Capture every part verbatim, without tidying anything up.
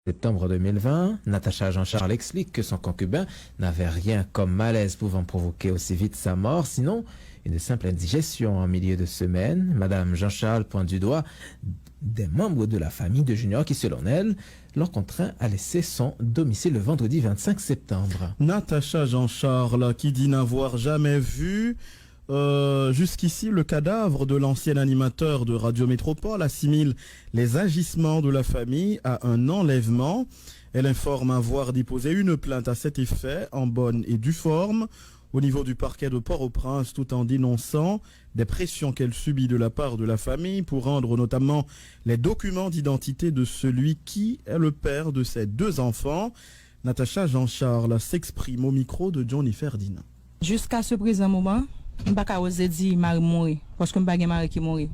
septembre deux mille vingt, Natacha Jean-Charles explique que son concubin n'avait rien comme malaise pouvant provoquer aussi vite sa mort, sinon une simple indigestion en milieu de semaine. Madame Jean-Charles pointe du doigt des membres de la famille de Junior qui, selon elle, l'ont contraint à laisser son domicile le vendredi vingt-cinq septembre. Natacha Jean-Charles, qui dit n'avoir jamais vu, euh, jusqu'ici, le cadavre de l'ancien animateur de Radio Métropole, assimile les agissements de la famille à un enlèvement. Elle informe avoir déposé une plainte à cet effet en bonne et due forme au niveau du parquet de Port-au-Prince, tout en dénonçant des pressions qu'elle subit de la part de la famille pour rendre notamment les documents d'identité de celui qui est le père de ses deux enfants. Natacha Jean-Charles s'exprime au micro de Johnny Ferdinand. Jiska se prezan moman, m pa ka oze di mari m mouri, paske m pa gen mari ki mouri.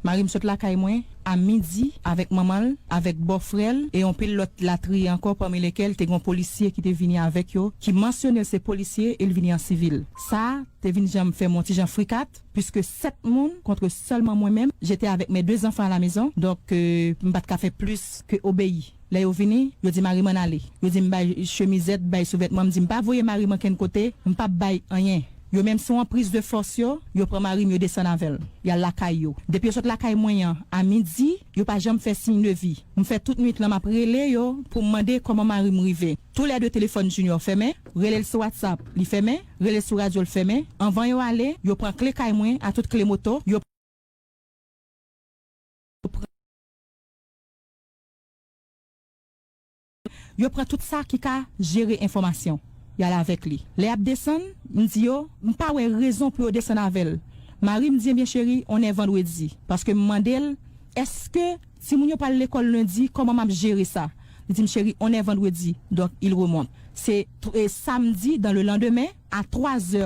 Mari m sot lakay mwen a midi avèk manman l, avèk bòfrè l e yon pil lòt latriye ankò, pami lekel te gen yon polisye ki te vini avèk yo, ki mansyone l se polisye e l vini an sivil. Sa te vin jan fè m yon ti jan frikat, piske sèt moun kont sèlman mwen menm, j'étais avec mes deux enfants à la maison, donk, euh, m pa t ka fè plis ke obeyi. Lè yo vini, yo di mari m ann ale. Yo di m bay chemizèt, bay souvètman, m di m pa voye mari m ankenn kote, m p ap bay anyen. Yo menm sou anpriz de fòs yo, yo pran mari m, yo desann avè l. Y al lakay yo. Depi yo sot lakay mwen an, a midi, yo pa janm fè siy de vi. M fè tout nwit lan, m ap rele yo pou m mande kòman mari m rive. Toulède telefòn Junior fèmen, rele l sou WhatsApp, li fèmen, rele l sou radyo, l fèmen. Anvan yo ale, yo pran kle kay mwen, a tout kle moto, yo pran, yo pran tout sa ki ka jere enfòmasyon. Y al avèk li. Lè y ap desann, m di yo, m pa wè rezon pou yo desann avè l. Mari m di, ebyen cheri, on est vendredi. Paske m mande l, èske timoun yo pral lekòl lendi, kòman m ap jere sa? Li di m, cheri, on est vendredi. Donk, il remonte. Se t-, e samdi, dans le lendemain, a twa zè,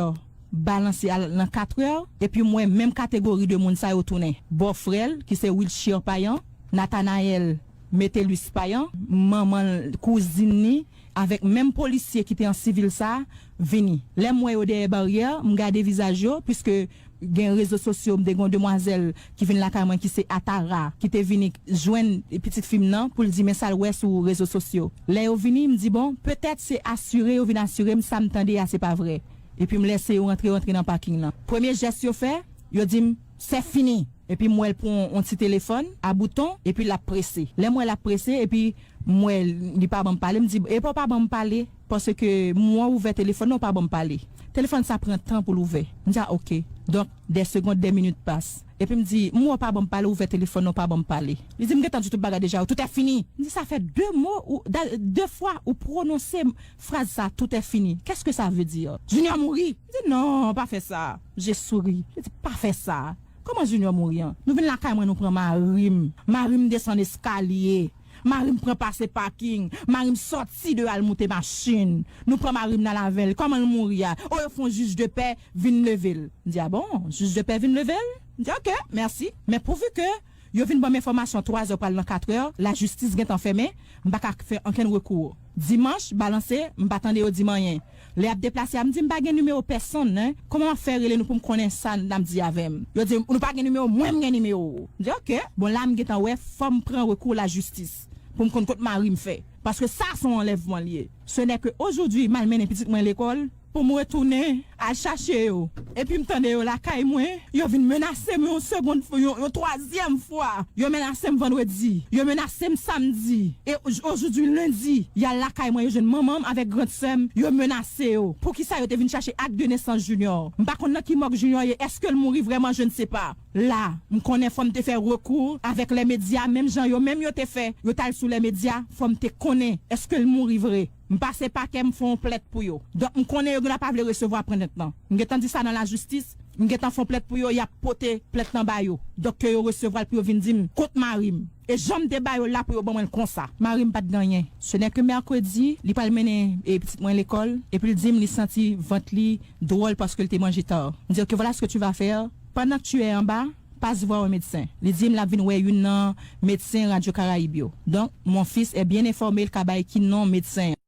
balanse al nan kat è, epi m wè menm kategori de moun sa yo tounen. Bòfrè l, ki se Wilshire Payan, Nathanaël Metellus Payan, manman l, kouzin li, avèk menm polisye ki te an sivil sa, vini. Lè m wè yo dèyè baryè, m gade vizaj yo, piske gen rezo sosyo, m te gen yon demwazèl ki vin lakay mwen, ki se Atara, ki te vini jwenn pitit fi m nan pou l di men sa l wè sou rezo sosyo. Lè yo vini, m di, bon, petèt se asire yo vin asire m, sa m tande a se pa vrè. Epi m lese yo rantre, rantre nan paking lan. Premye jès yo fè, yo di m, c'est fini. Epi m wè l pran yon ti telefòn a bouton, epi l ap prese. Lè m wè l ap prese, epi m wè li pa ban m pale, m di, epa w pa ban m pale, paske m wè w ouvè telefòn nan, w pa ban m pale. Telefòn sa pran tan pou l ouvè. M di, a, oke. Donk, des secondes, des minutes passent. Epi m di, m wè w pa ban m pale, w ouvè telefòn nan, w pa ban m pale. Li di, m gentan di tout bagay deja, tout est fini. M di, sa fè de mo, ou, da- de fwa ou pwononse fraz sa, tout est fini. Qu'est-ce que ça veut dire? Junior mouri. M di, non, pa fè sa. Je souris. Li di, pa fè sa. Kòman Junior mouri an? Nou vin lakay mwen, nou pran mari m. Mari m desann eskalye. Mari m pran pase paking. Mari m sòti de al moute machin. Nou pran mari m nan lavel. Kòman l mouri a? O, yo fè yon jij de pè vin leve l. M di, a bon, jij de pè vin leve l? M di, oke, mèsi. Men pouvi ke yo vin ban m enfòmasyon twa zè pral nan kat è, lajistis gentan fèmen, m pa ka fè ankenn rekou. Dimanch, balanse, m pa tande yo di m anyen. Lè y ap deplase a, m di, m pa gen nimewo pèsonn, en. Kòman m ap fè rele nou pou m konnen sa n ap di avè m? Yo di, nou pa gen nimewo, mwen m gen nimewo w. M di, oke. Bon, la m gentan wè, fò m pran rekou lajistis pou m konn kot mari m fè. Paske sa se yon anlèvman l ye. Ce n'est que aujourd'hui, m al mennen pitit mwen lekòl, pou m retounen al chache yo. Epi m tande yo lakay mwen, yo vin menase m yon segond, yon, yon twazyèm fwa. Yo menase m vandredi, yo menase m samdi. E oj-, aujourd'hui lendi, y al lakay mwen, yo jwenn manman m avèk grand sè m, yo menase yo. Poukisa yo te vin chache ak de nesans Junior? M pa konn nan ki mòg Junior ye, èske l mouri vrèman, je ne sais pas. La, m konnen fò m te fè rekou avèk lè medya, menm jan yo menm yo te fè, yo t al sou lè medya, fò m te konnen èske l mouri vre. M pase pakè, m fè yon plent pou yo. Donk, m konnen yo genlè pa vle resevwa plent lan. M gentan di sa nan lajistis, m gentan fè yon plent pou yo, y ap pote plent lan ba yo. Donk, ke yo resevwa l pou yo vin di m kot mari m. E jan m te ba yo l la pou yo ban mwen l konsa. Mari m pa t gen anyen. Ce n'est que mercredi, li pral mennen, e, pitit mwen lekòl, epi l di m li santi vant li dwòl paske l te manje ta. M di, ok, voilà ce que tu vas faire. Pendant que tu es en bas, passe voir un médecin. Li di m l ap vin wè youn nan medsen Radyo Karayib yo. Donk, mon fils est bien informé, l ka bay ki non medsen an.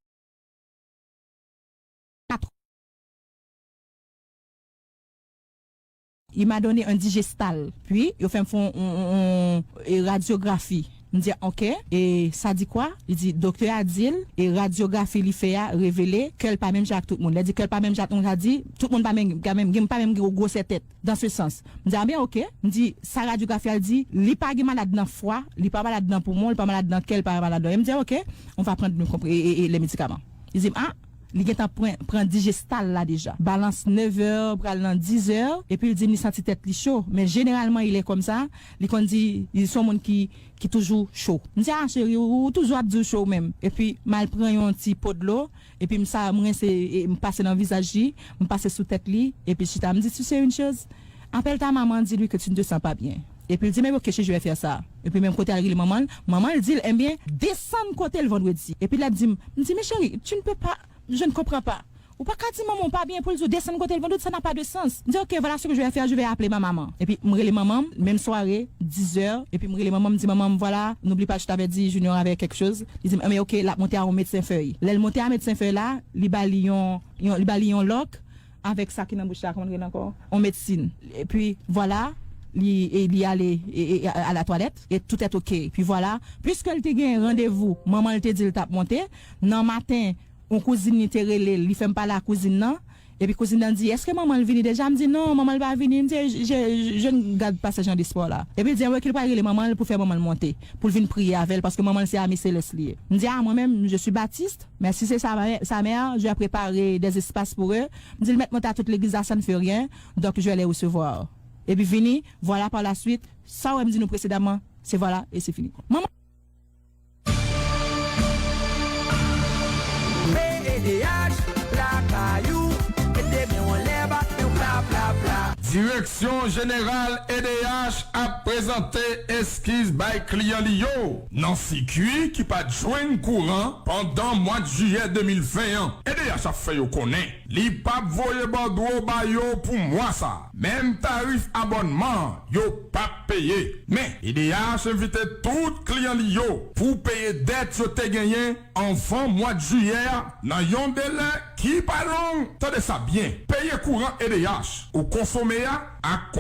Il m'a donné un digestal. Puis, yo fè m fè yon, yon, yon, yon, e, radyografi. M di, "Ok, e sa di kwa?" Li di, "Doktè a di l, e radyografi li fè a revele kè l pa menm jan ak tout moun." Lè di kè l pa menm jan ak tout moun, sa di, tout moun pa menm, pa menm, gen pa menm gwo gwosè tèt, dans ce sens. M di, "A ben, ok." M di, "Sa radyografi a di, li pa gen malad nan fwa, li pa malad nan poumon, li pa malad nan kè, li pa malad nan." E m di, "Ok, on va prendre le compr- e, e, e, les médicaments." Li di m, "A, li gentan pran, pran dijestal la deja." Balans nèv è, pral nan diz è, epi l di m li santi tèt li cho. Men jeneralman, il est comme ça. Li konn di, li se yon moun ki, ki toujou cho. M di, "A, cheri, ou, ou toujou ap di w cho ou menm." Epi, m al pran yon ti po dlo, epi m sa, m rense, e, m pase nan vizaj li, m pase sou tèt li, epi chita. M di, "Tu sais une chose? Appelle ta maman, dis-lui que tu ne te sens pas bien." Epi l di, "Men ok, chérie, je vais faire ça." Epi menm kote al rele manman l, manman l di l, "Ebyen, desann kote l vandredi." Epi l ap di m, m di, "Men cheri, tu ne peux pas, je ne comprends pas." Ou pa ka di manman w pa byen pou l di w desann kote l vandredi, ça n'a pas de sens. M di, "Ok, voilà ce que je vais faire, je vais appeler ma maman." Epi m rele manman m, menm sware, diz è, epi m rele manman m, m di, "Manman m, voilà, n'oublie pas, je t'avais dit, Junior avait quelque chose." Li di m, "Ebyen, ok, l ap monte a yon medsen fèy." Lè l monte a medsen fèy la, li ba li yon, yon, li ba li yon lòk, avèk sa ki nan bouch la, kòman l rele ankò? On medsin. Epi, vwala, li, e, li ale, e, e, a, a la twalèt, e tout est ok. Epi vwala, piske l te gen randevou, manman l te di l t ap monte, nan maten, yon kouzin li te rele l, li fè m pale ak kouzin nan, epi kouzin nan di, "Èske manman l vini deja?" M di, "Non, manman l pa vini." M di, "Je, je, je ne garde pas ce genre d'espoir là." Epi l di, "Anben, ki l pral rele manman l pou fè manman l monte, pou l vin priye avè l, paske manman l se ami selès li ye." M di, "A, mwen menm, je suis baptiste, mais si c'est sa, sa mère, je vais préparer des espaces pour eux." M di l mèt monte a tout legliz la, ça ne fait rien. Donc, je vais les recevoir. Epi vini, vwala, par la suite, sa w wè m di nou presedaman, se vwala, e se fini. Manman. P E D H, lakay ou, ede men w anlè, bat men w pla, pla, pla. Direksyon Jeneral E D H ap prezante eskiz bay kliyan li yo nan sikui ki pa t jwenn kouran pandan mwa jiyè de mil ven an. E D H ap fè yo konnen li p ap voye bòdwo ba yo pou mwa sa a. Menm tarif abònman an, yo p ap peye. Men, E D H envite tout kliyan li yo pou peye dèt yo te genyen anvan mwa jiyè a nan yon delè ki pa long. Tande sa byen, peye kouran E D H ou konsome a ak